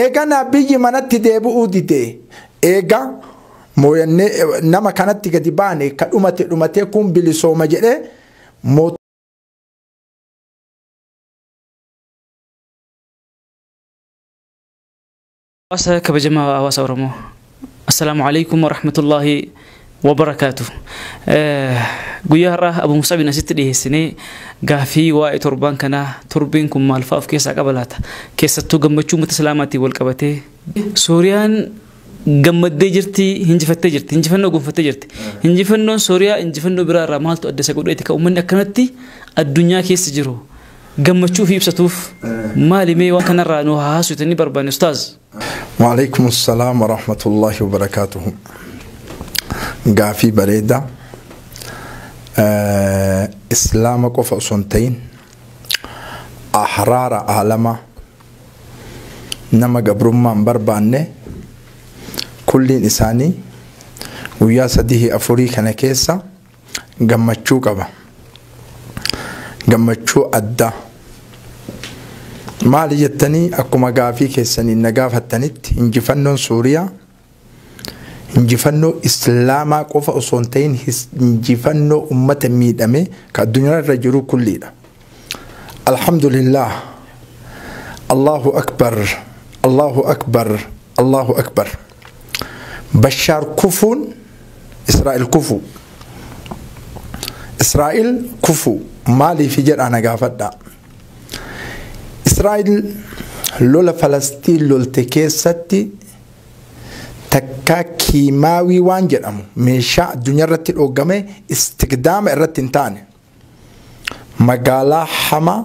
Eeganaa biyyi manatti deebi'uu didee eega mooyannee nama kanatti gadi baane ka dhumate dhumatee kun bilisooma jedhee Hawaasa kabajamaa hawaasa Oromoo. Assalaamu alaikum warahmatullaahi wabarakaatu. Guyyaa har'aa Abu Musaabiin asitti dhiyeessinee gaafii waa'ee torbaan kanaa torbeen kun maal fa'aa of keessaa qaba laata? Keessattuu gammachuu uummata Islaamaatiin wal qabatee Sooriyaan gammaddee jirti, hinjifattee jirti, hinjifannoo gonfattee jirti. Hinjifannoon Sooriyaa injifannoo biraa irraa maaltu adda isa godheeti kan uummanni akkanatti addunyaa keessa jiru gammachuu fi ibsatuuf maali mee waan kanarraa nu haa haasoftan ni barbaanne ustaaz. وعليكم السلام ورحمة الله وبركاته. Gaafii bareeda. Islaama qofa osoo hin ta'in ahraara aalama nama gabrummaa hin barbaanne kulliin isaanii guyyaa 3 4 kana keessa gammachuu qaba. Gammachuu addaa. Maali jettanii akkuma gaafii keessaniin na gaafattanitti injifannoon Suuriyaa injifannoo Islaamaa qofa osoo hin ta'in injifannoo uummata miidhame ka addunyaa irra jiru kulliidha. Alhamdulillah. Allahu akbar. Allahu akbar. Allahu akbar. Bashaar kufuun Israa'el kufuu. Israa'el kufuu maaliif jedhaa na gaafadhaa. Israa'el lola Falastiin lolte keessatti takkaa kiimaawii waan jedhamu meeshaa addunyaa irratti dhoogame istigdaama irratti hin taane magaalaa Hamaa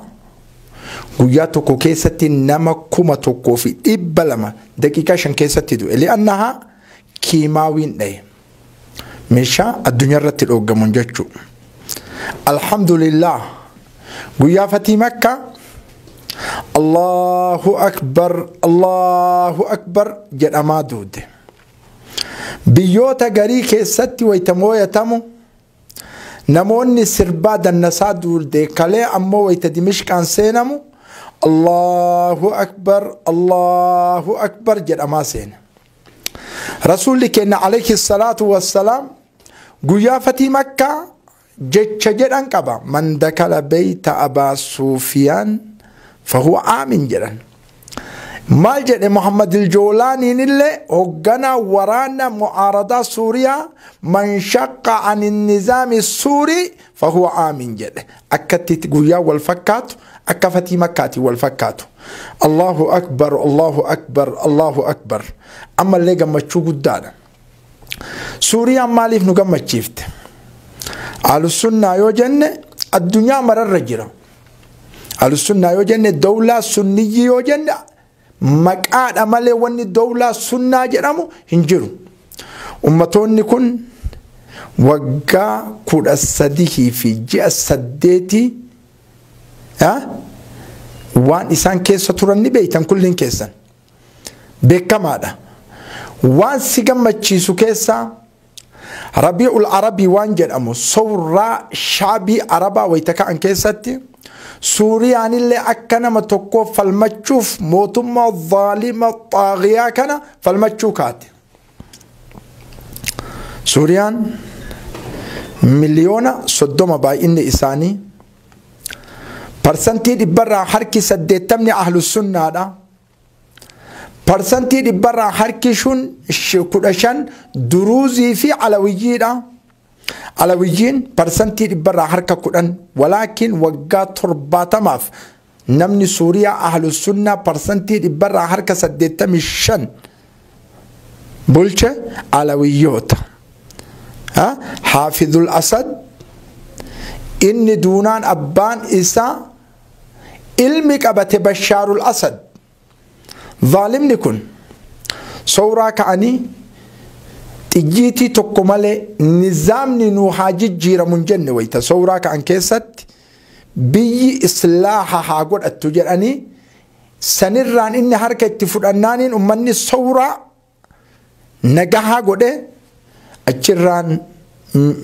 guyyaa tokko keessatti nama 1200 daqiiqaa 5 keessatti du'e. Li'annahaa kiimaawiin dhaye meeshaa addunyaa irratti dhoogamu jechuudha. Alhamdulillah guyyaa fatii Makkaa Allahu akbar Allahu akbar jedhamaa duude. Biyyoota garii keessatti wayita mooyatamu namoonni sirbaa dannasaa duulde kalee ammoo wayita Dimishqaan seenamu Allahu akbar Allahu akbar jedhamaa seena. Rasuulli keenya alayhi salaatu wassalaam guyyaa fatii Makkaa jecha jedhan qaba. Man dakala beeyta Abaa Suufiyaan fahuwa aamin jedhan. Maal jedhe Muhammad il-Joolaaniin illee hoogganaa waraana mu'aaradaa Suuriyaa man shaqqa an nizaami Suurii fahuwa aamin jedhe. Akkatti guyyaa wal fakkaatu akka fatii Makkaatii wal fakkaatu. Allahu akbar Allahu akbar Allahu akbar. Ammallee gammachuu guddaadha. Suuriyaan maaliif nu gammachiifte? Ahlusunnaa yoo jenne addunyaa mararra jira. Ahlusunnaa yoo jenne dawlaa sunniyyii yoo jenne maqaadha malee wanni dawlaa sunnaa jedhamu hin jiru. Ummatoonni kun waggaa 13 fi ji'a 8 waan isaan keessa turan ni beeytan kulliin keessan. Beekamaadha. Waan si gammachiisu keessaa Rabi'ul Arabii waan jedhamu sawraa shaabii Arabaa wayita ka'an keessatti Suuriyaan illee akka nama tokkoo falmachuuf mootummaa zaalima xaagiyaa kana falmachuu kaate. Suuriyaan 30 miliyoona baay'inni isaanii 100% harki 80 ahlu sunnaadha. Harki 15% duruuzii fi alawiyyiidha. Alawiyyiin harka 10% walaakin waggaa 70f namni Suuriyaa ahlu sunnaa harka 85% bulche alawiyyoota. Haafidul Asad inni duunaan abbaan isaa ilmi qabate Bashaarul Asad. Zaalimni kun sooraa ka'anii xiyyiitii tokko malee nizaamni nu haa jijjiiramu hin jenne wayita sooraa ka'an keessatti biyyi islaaha haa godhattu jedhanii sanirraan inni harka itti fudhannaaniin ummanni sooraa nagahaa godhe achirraan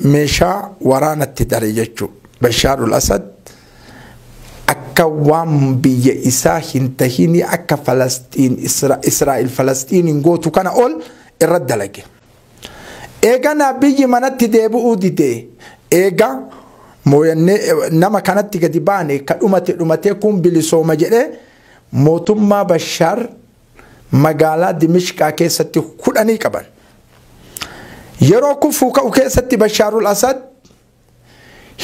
meeshaa waraanatti dare jechuudha. Bashaarul Asad akka Akka waan biyya isaa hin tahini akka Falastiin Israa'el Falastiiniin gootu kana ol irra dalage. Eegana biyyi manatti deebi'uu dide eega mooyannee nama kanatti gadi baane ka dhumate dhumatee kun bilisooma jedhee mootummaa Bashaar magaalaa Dimishqaa keessatti hudhanii qaban. Yeroo kufuu ka'u keessatti Bashaarul Asad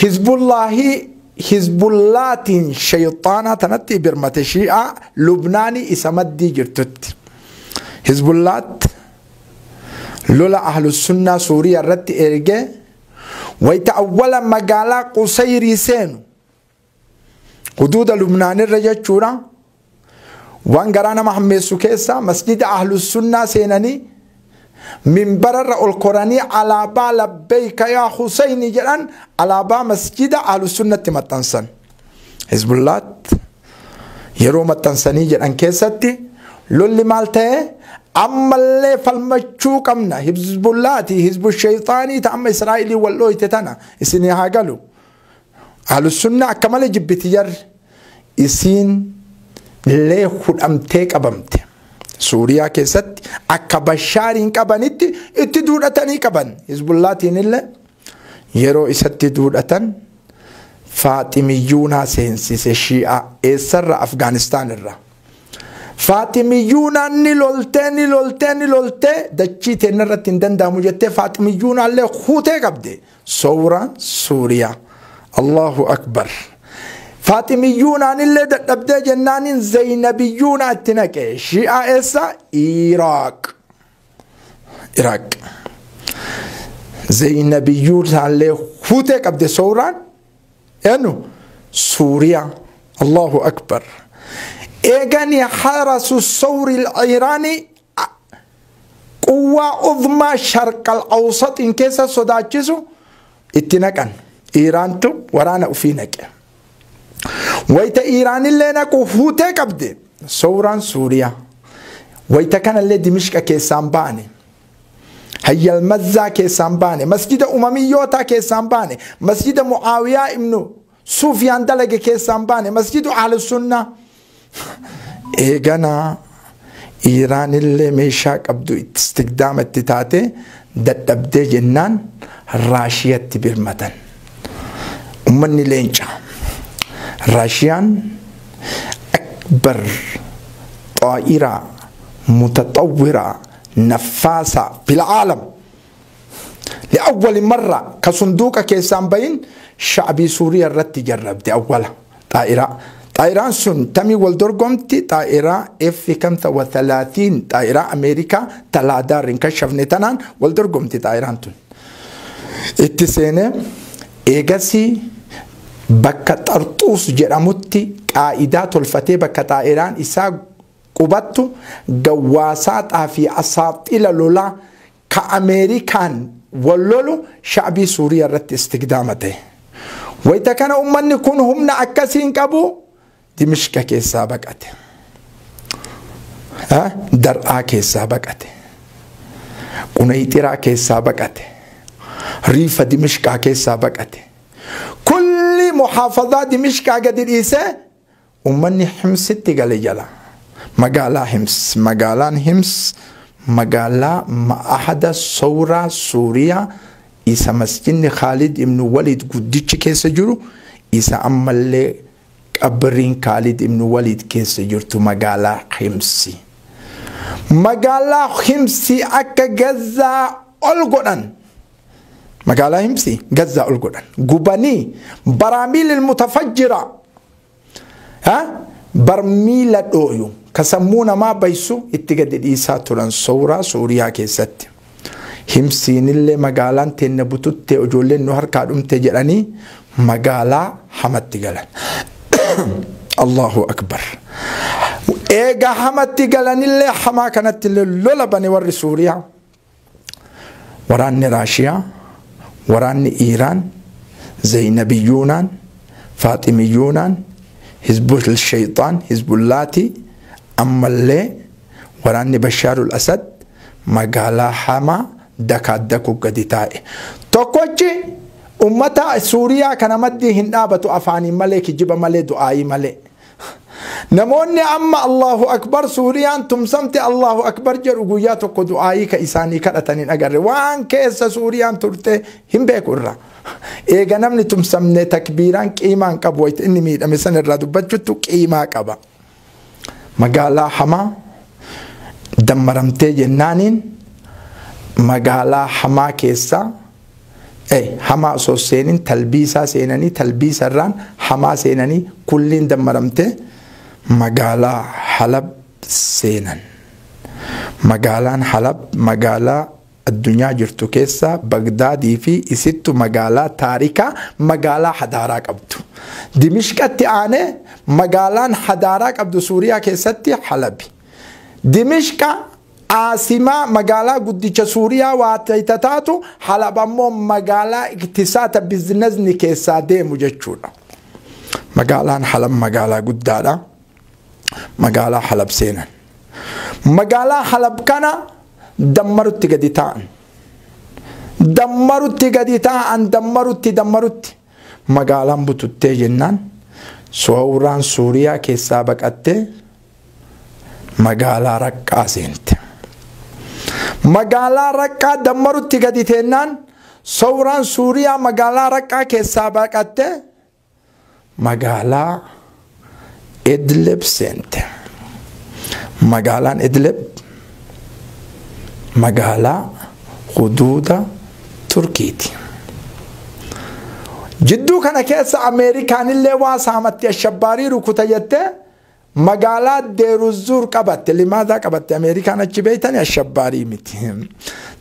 Hizbullaahii Hizbullaatiin shayxaanaa tanatti birmate Shii'aa Lubnaanii isa maddii jirtutti. Hizbullaat lola Ahlussunnaa Suuriyaa irratti ergee wayita awwala magaalaa Qusayrii seenu huduuda Lubnaanirra jechuudha. Waan garaa nama hammeessu keessa masjida Ahlussunnaa seenanii minbararra ol koranii alaabaa labbeeyka yaa Huseyni jedhan alaabaa masjida Ahlussunnatti maxxansan. Hizbullaat yeroo maxxansanii jedhan keessatti lolli maal ta'e ammallee falmachuu qabna. Hizbullaati hizbu shayxaanii ta amma Israa'ilii wal dhooyte tana isinii haa galu. Ahlussunnaa akka malee jibbiti jarri isiin illee hudhamtee qabamte. Suuriyaa keessatti akka Bashaariin qabanitti itti duudhatanii qaban. Hizbullaatiin illee yeroo isatti duudhatan Faaximiyyuunaa seensise Shii'aa eessarra Afgaanistaan irra. Faaximiyyuunaan ni loltee ni loltee ni loltee dachii teenna irratti hin danda'amu jettee Faaximiyyuunaa illee huutee qabde. Sooraan Suuriyaa. Allahu Akbar. Faaximiyyuunaan illee dadhabdee jennaaniin Zaynabiyyuunaa itti naqe. Shii'aa eessa? Iraaq. Iraaq. Zaynabiyyuunaan illee huutee qabde sooraan eenyu? Suuriyaa. Allahu Akbar. Eegani harasu sawri al-Iraanii quwwaa uzmaa sharqal awsaxiin keessa sodaachisu itti naqan. Iraantu waraana ofii naqe. Wayita Iraanillee naqu huutee qabde sooraan Suuriyaa. Wayita kanallee Dimishqa keessaan baane. Hayyal Mazzaa keessaan baane. Masjida Umamiyyootaa keessaan baane. Masjida Mu'aawiyaa ibnu Sufyaan dalage keessaan baane. Masjidu Ahlussunnaa. Eeganaa Iraanillee meeshaa qabdu istigdaama itti taate dadhabdee jennaan Raashiyatti birmatan. Ummanni leenca. Raashiyaan akbar xaa'iraa mutaxawwiraa naffaasaa fil caalam. Li'awwali marra ka sunduuqa keessaan bahin shacbii Suuriyaa irratti jarrabde awwala xaa'iraa. Xaa'iraan sun tamii wal dorgomti xaa'iraa F-35 xaa'iraa Ameerikaa talaadaar hin kashafne tanaan wal dorgomti xaa'iraan tun. Itti seenee eegasii bakka Xarxuus jedhamutti qaa'idaa tolfatee bakka xaa'iraan isaa qubattu gawwaasaa fi asaaxila lolaa ka Ameerikaan wal lolu shacbii Suuriyaa irratti istigdaama ta'e. Wayita kana uummanni kun humna akkasii hin qabu Dimishqa keessaa baqate. Dar'aa keessaa baqate. Qunayxiraa keessaa baqate. Riifa Dimishqaa keessaa baqate. Kulli muhaafazaa Dimishqaa gadi dhiisee uummanni Himsitti gale jala. Magaalaa Hims. Magaalaan Hims magaalaa ma'ahada Sawraa Suuriyaa isa masjidni Khaalid ibn Walid guddichi keessa jiru isa ammallee qabriin Khaalid ibn Walid keessa jirtu magaalaa Himsi. Magaalaa Himsi akka Gazaa ol godhan. Magaalaa Himsi Gazaa ol godhan. Gubanii baraamiil mutafajjira. Barmiila dhooyu ka sammuu namaa baysu itti gadi dhiisaa turan Sawraa Suuriyaa keessatti. Himsiinillee magaalaan teenna bututtee ijoolleen nu harkaa dhumte jedhanii magaalaa Hamatti galan. Allahu Akbar. Eega Hamatti galanillee hamaa kanatti illee lola bane warri Suuriyaa. Waraanni Raashiyaa, waraanni Iiraan, Zaynabiyyuunaan, Faaximiyyuunaan, Hizbul Shayxaan, Hizbullaati, ammallee waraanni Bashaarul Asad magaalaa Hamaa dakaaddakuu gadi taa'e. Tokkochi ummata Suuriyaa kana maddii hin dhaabatu afaaniin malee kijiba malee du'aayii malee. Namoonni amma Allahu Akbar Suuriyaan tumsamte Allahu Akbar jedhu guyyaa tokko du'aayii ka isaanii kadhatan hin agarre. Waan keessa Suuriyaan turte hin beeku irra. Eega namni tumsamne takbiiraan qiimaa hin qabu, wayita inni miidhame san irraa dubbachuttu qiimaa qaba. Magaalaa Hamaa dammaramtee jennaaniin magaalaa Hamaa keessaa Hamaa osoo seenin Talbiisaa seenanii, Talbiisa irraan Hamaa seenanii, kulliin dammaramtee magaalaa Halab seenan. Magaalaan Halab magaalaa addunyaa jirtu keessaa Bagdaadii fi isittu magaalaa taarikaa, magaalaa hadaaraa qabdu. Dimishqatti aanee magaalaan hadaaraa qabdu Suuriyaa keessatti Halabi. Dimishqa aasimaa magaalaa guddicha Suuriyaa waa taatu, Halab ammoo magaalaa iktisaata bizinezni keessaa deemu jechuudha. Magaalaan Halab magaalaa guddaadha. Magaalaa Halab seenan. Magaalaa Halab kana dammarutti gadi taa'an. Dammarutti gadi taa'an, dammarutti dammarutti. Magaalaan bututtee jennaan suuraan Suuriyaa keessaa baqattee magaalaa Raqqaa seente. Magaalaa Raqqaa dammarutti gadi teennaan suuraan Suuriyaa magaalaa Raqqaa keessaa baqattee magaalaa Idlib seente. Magaalaan Idlib magaalaa huduuda Turkiiti. Jidduu kana keessa Ameerikaanillee waa saamatti ashabbaarii rukuta jettee magaalaa Deeruzuur qabatte. Limaadaa qabatte Ameerikaan achi beeytani ashabbaarii miti.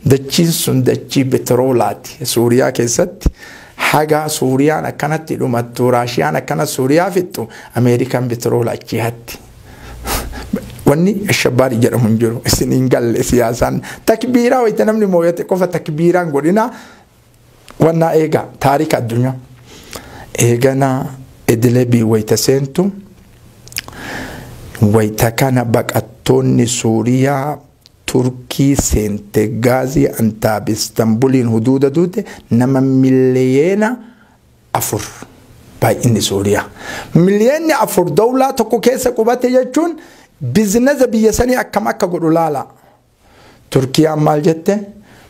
Dachiin sun dachii petroolaati Suuriyaa keessatti. Haga Suuriyaan akkanatti dhumattu, Raashiyaan akkana Suuriyaa fixxu, Ameerikaan petroola achi hatti. Wanni ashabbaarii jedhamu hin jiru. Isin hin galle siyaasaan. Takbiiraa wayita namni mooyate qofa takbiiraan godhina. Wannaa eegaa taarika addunyaa. Eegana Idlibii wayita seentu, wayita kana baqattoonni Suuriyaa Turkii seente, Gaazii Antaab Istanbuliin huduuda duute nama 4 miliyoona baay'inni Suuriyaa. 4 miliyoonni dawlaa tokko keessa qubate jechuun bizineza biyya sanii akkam akka godhu laala. Turkiyaan maal jette?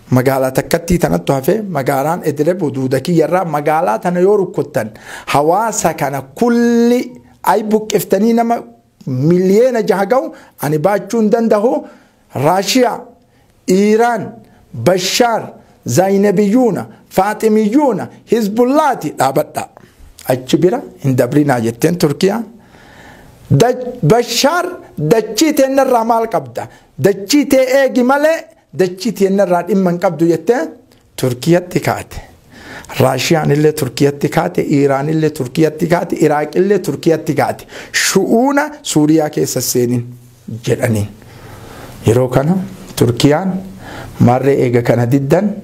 Magaalaa takkattii tanattu hafee, magaalaan Idlib huduuda kiyyarraa, magaalaa tana yoo rukkuttan hawaasa kana kulli ay buqqiftanii nama 6 miliyoona ga'u ani baachuu hin danda'u. Raashiyaa, Iiraan, Bashaar, Zaayinabiyuuna, Faaximiyuuna, Hizbullaati dhaabadha. Achi bira hin dabrinaa jetteen Turkiyaan. Bashaar dachii teennarraa maal qabda? Dachii tee eegi malee dachii teennarraa dhimma hin qabdu jettee Turkiyatti kaate. Raashiyaan illee Turkiyatti kaate, Iiraan illee Turkiyatti kaate, Iraaq illee Turkiyatti kaate. Shu'uuna Suuriyaa keessa seenin jedhaniin. Yeroo kana Turkiyaan marree eega kana diddan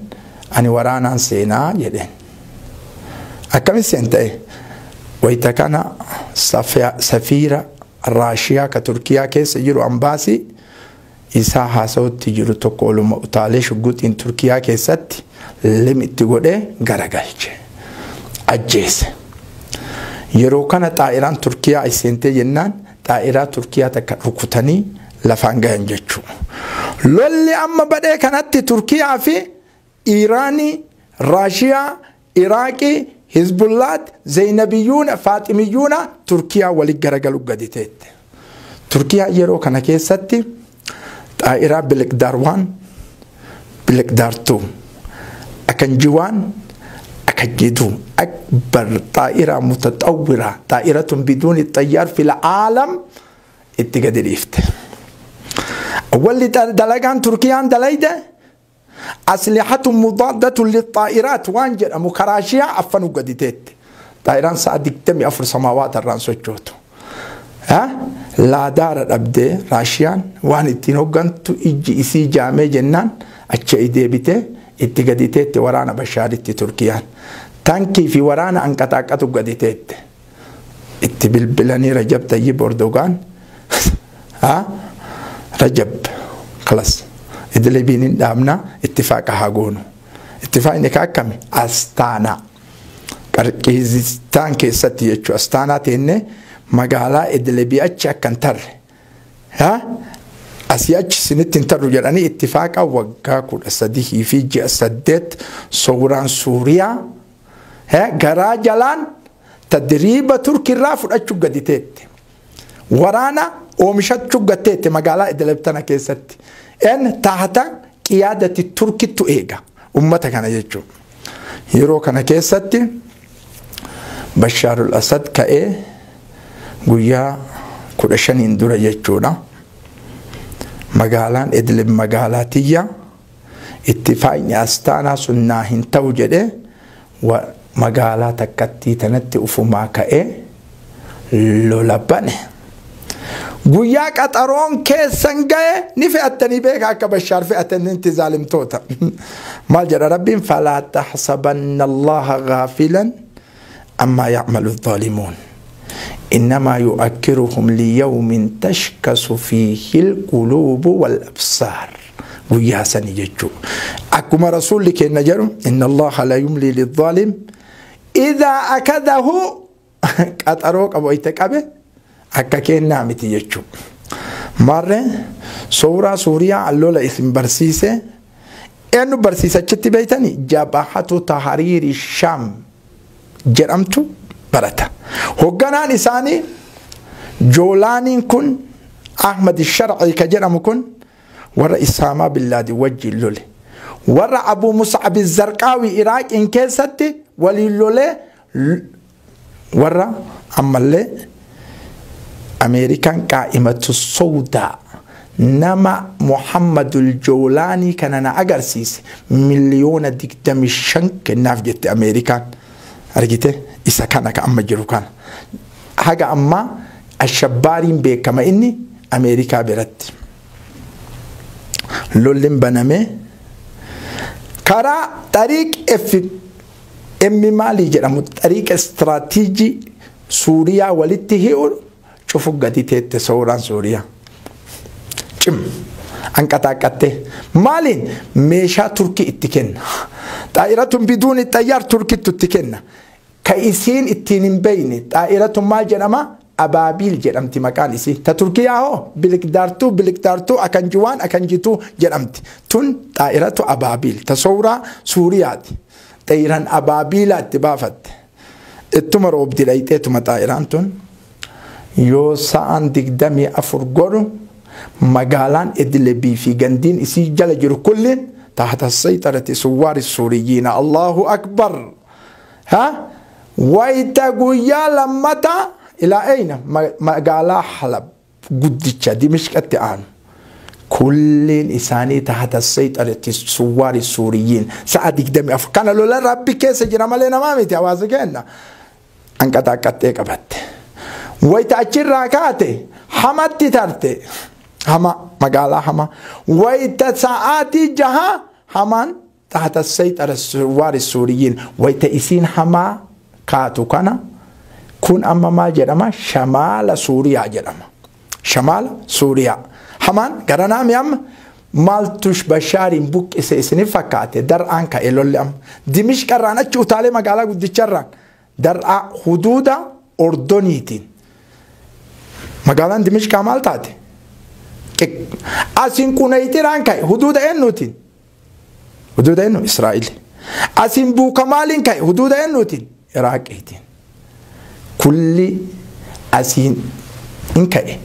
ani waraanaan seenaa jedheen. Akkamitti seen ta'e? Wayita kana safiira Raashiyaa ka Turkiyaa keessa jiru, ambaasii isaa haasawutti jiru tokko oluma utaalee shugguxiin Turkiyaa keessatti limitti godhee garagalche. Ajjeese. Yeroo kana xaa'iraan Turkiyaa seentee jennaan xaa'iraa Turkiyaa takka rukutanii lafaan gahan jechuudha. Lolli amma badhee kanatti Turkiyaa fi Iiraanii, Raashiyaa, Iraaqii, Hizbullaat, Zeynabiyyuuna, Faaximiyyuuna Turkiyaa walitti garagalu gadi teette. Turkiyaa yeroo kana keessatti xaa'iraa Bayraktar 1, Bayraktar 2, Akıncı 1, Akıncı 2, أكبر طائرة متطورة، طائرة بدون طيار في العالم itti gadi dhiifte. Walli dalagaan Turkiyaan dalayde أسلحة مضادة للطائرات waan jedhamu karaashiyaa affanu gadi teette. Xaa'iraan sa'a 24 samaawaata irraan sochootu. Laadaara dhabdee Raashiyaan waan ittiin hoggantu ijji isii jaamee jennaan achi deebitee itti gadi teette waraana Bashaaritti Turkiyaan. Tankii fi waraana anqaxaaqatu gadi teette. Itti bilbilanii Rajab Tayyib Erdogaan, Rajab, خلاص Idlibiin hin dhaabna, ittifaaqa haa goonu. Ittifaaqni ka akkami? Astaanaa. Qarqiizistaan keessatti jechuudha. Astaanaa teennee Magaalaa Idlibii achi akka hin tarre. Asii achi isinitti hin tarru jedhanii ittifaaqa waggaa 13 fi ji'a 8 sooraan Suuriyaa garaa jalaan tadriiba Turkiirraa fudhachuu gadi teette. Waraana oomishachuu gatteette magaalaa Idlib tana keessatti. Taahata qiyaadatti Turkittu eega ummata kana jechuudha. Yeroo kana keessatti Bashaarul Asad ka'ee guyyaa 15 dura jechuudha. Magaalaan Idlib magaalaa tiyya ittifaaqni Astaanaa sun naa hin ta'u jedhee magaalaa takkattii tanatti ufumaa ka'ee lola bane. Guyyaa qaxaroon keessan ga'e ni fe'attanii beeka akka Bashaar fe'atanitti zaalimtoota. Maal jedha Rabbiin falaa taxsabanna Allaha gaafilan ammaa yacmalu zaalimuun. إنما يؤكرهم ليوم تشكس فيه القلوب والأبصار. ويا سنججو أكما رسول لك النجر إن الله لا يملي للظالم إذا أكده أتروك أبو إيتك أبي أكاكين نعمتي ججو. مرة صورة سوريا علولا اسم برسيسة إنه برسيسة شتي بيتني جبهة تحرير الشام جرمتو برتا. هوغنان إساني جولانين كن أحمد الشرعي كجرم كن ورا إسامة بالله وجه اللولي ورا أبو مصعب الزرقاوي إراك إن كيستي ولي اللولي ورا أما اللي أمريكان قائمة السوداء نما محمد الجولاني كان أنا أجرسيس 1,025,000 كناف جت أمريكان أرجته إذا كان كأما جروكان حاجة أما الشبارين بكما إني أمريكا برت لولين بنامي كرا طريق اف ام مالي جرمو طريق استراتيجي سوريا ولته شوفوا قدي تتصوران سوريا چم انقطعته مالين ميشا تركي اتكن طائرة بدون طيار تركي تتكن كايسين اتنين بيني طائرة ما جرما أبابيل جرمتي مكان إسي تتركيا هو بلكدارتو بلكدارتو أكنجوان أكنجتو جرمتي تون طائرة أبابيل تصورة سوريات طيران أبابيل اتبافت التمر وبدليتي طائران تون يو سان دقدمي أفرقرو مقالان إدلبي في جندين إسي جل جرو كل تحت السيطرة سوار السوريين. الله أكبر. ها ويتقويا لمتا إلى أين؟ مقالا حلب قدتشا دمشق التعان كل إنساني تحت السيطرة السوار السوريين. ساعدك دمي أفكان لولا ربي كيس جرى لنا ما ميتي أوازكينا أنك تاكتك أبت ويتأجر راكاتي حمدتي ترتي هما مقالا هما ويتساعاتي جها همان تحت السيطرة السوار السوريين. ويتأسين هما كاتو كان كون أما ما جرما شمال سوريا جرما شمال سوريا همان قرنا ميام مالتوش بشار بوك إسني فكاته درعان كإلول أم دمشق رانا تشوتالي مقالا قد تشران درع حدود أردنيتين مقالا دمشق عمال تاتي أسين كونيتران كاي حدود إنوتين حدود إنو إسرائيل أسين بوكمالين كاي حدود إنوتين إراقيتين كل أسين إنكاي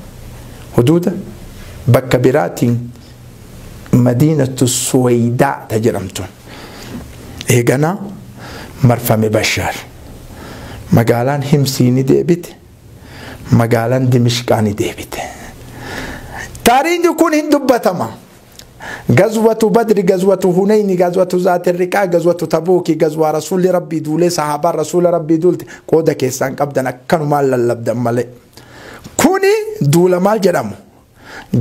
حدود بكبراتين مدينة السويداء تجرمتون إيجانا مرفم بشار مقالان همسيني ديبت مقالان دمشقاني ديبت تارين يكون هندبتما غزوة بدر غزوة هنين غزوة ذات الرقاع غزوة تبوك غزوة رسول ربي دولي صحابة رسول ربي دولت كودا كيسان قبدنا كانوا مال للبدا مالي كوني دولة مال جرمو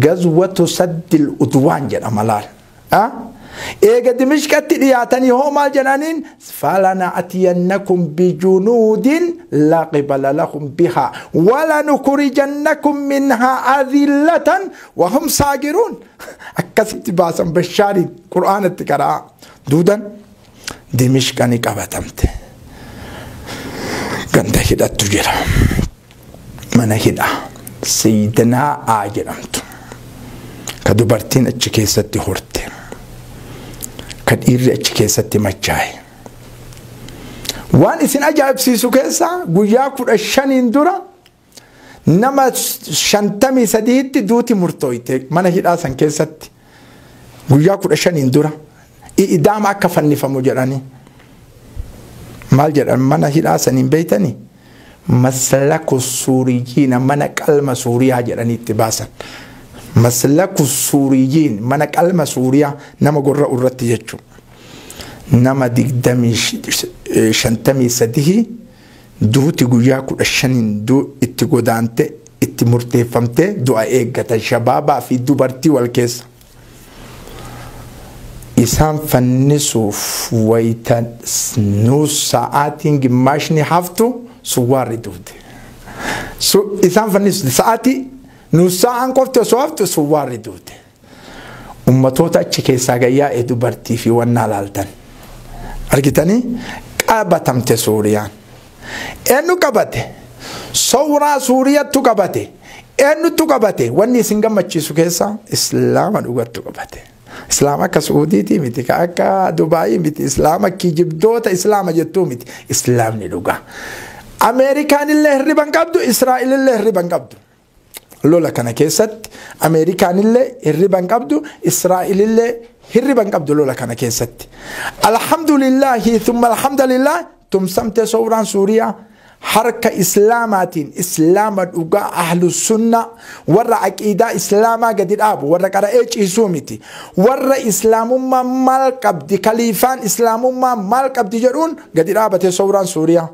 غزوة سد الأدوان جرم لال أه؟ إيجا دمشق ترياتني هو مال جنانين فلنأتينكم بجنود لا قبل لهم بها ولنخرجنكم منها أذلة وهم صاغرون. أكسبت باسم بشاري قرآن التقراء دودا دمشق نقبتمت غنده هدت تجرا Mana hidhaa Sayyidinaa jedhamtu ka dubartiin achi keessatti horte, ka dhiirri achi keessatti machaa'e. Waan isin ajaa'ibsiisu keessaa guyyaa 15 dura nama 53tti duuti murtooyte mana hidhaa san keessatti. Guyyaa 15 dura idaama akka fannifamu jedhanii. Maal jedhan mana hidhaa saniin beeytanii? Maslaku Suuriyyiin, mana qalma Suuriyaa jedhanii itti baasan. Maslaku Suuriyyiin, mana qalma Suuriyaa, nama gorra'u irratti jechuudha. Nama 53 duuti guyyaa 15 itti godaante, itti murteeffamte, du'a eeggatan, shabaabaa fi dubartii wal keessa. Isaan fannisuuf wayita nuus sa'aatiin gimmaashni haftu suwaarri duute. Isaan fannisu sa'aatii nuus sa'aan qofti osoo haftu suwaarri duute. Ummatoota achi keessaa gayyaa'e dubartii fi wannaa laaltan. Argitanii qabatamte Suuriyaan. Eenyu qabate? Sowraa Suuriyattu qabate. Eenyutu qabate? Wanni isin gammachiisu keessaa Islaama dhugattu qabate. Islaama akka Suudiitii miti, ka akka Dubaayii miti, Islaama kijibdoota Islaama jettuu miti. Islaamni dhugaa. Ameerikaan illee hirriba hin qabdu, Israa'el illee hirriba hin qabdu. Lola kana keessatti Ameerikaan illee hirriba hin qabdu, Israa'el illee hirriba hin qabdu lola kana keessatti. Alhamdulillahi thumma alhamdulillah, tumsamte sowraan Suuriyaa harka Islaamaatiin, Islaama dhugaa, ahlu sunna, warra aqiidaa Islaamaa gadi dhaabu, warra qara'ee ciisuu miti, warra Islaamummaa maal qabdi, kaliifaan Islaamummaa maal qabdi jedhuun gadi dhaabate sowraan Suuriyaa.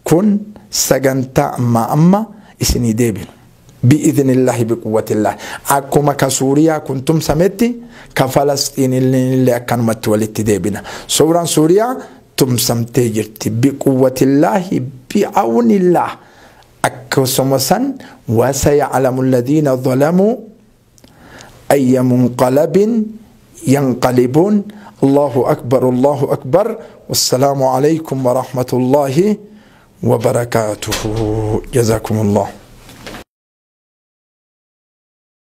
Kun sagantaa ammaa amma isinii deebinu. Bi'idhinillahi biquwwatillah. Akkuma ka Suuriyaa kun tumsametti ka Falasxiin illee akkanumatti walitti deebina. Sowraan Suuriyaa tumsamtee jirti. Biquwwatillaahi bi'awnillah. Akkasuma san wasaya'lamu alladhiina zalamuu ayya munqalabin yanqalibuun. Allahu akbar, Allahu akbar. Wassalaamu alaykum wa rahmatullahi wa barakaatuhu. Jazakumullah.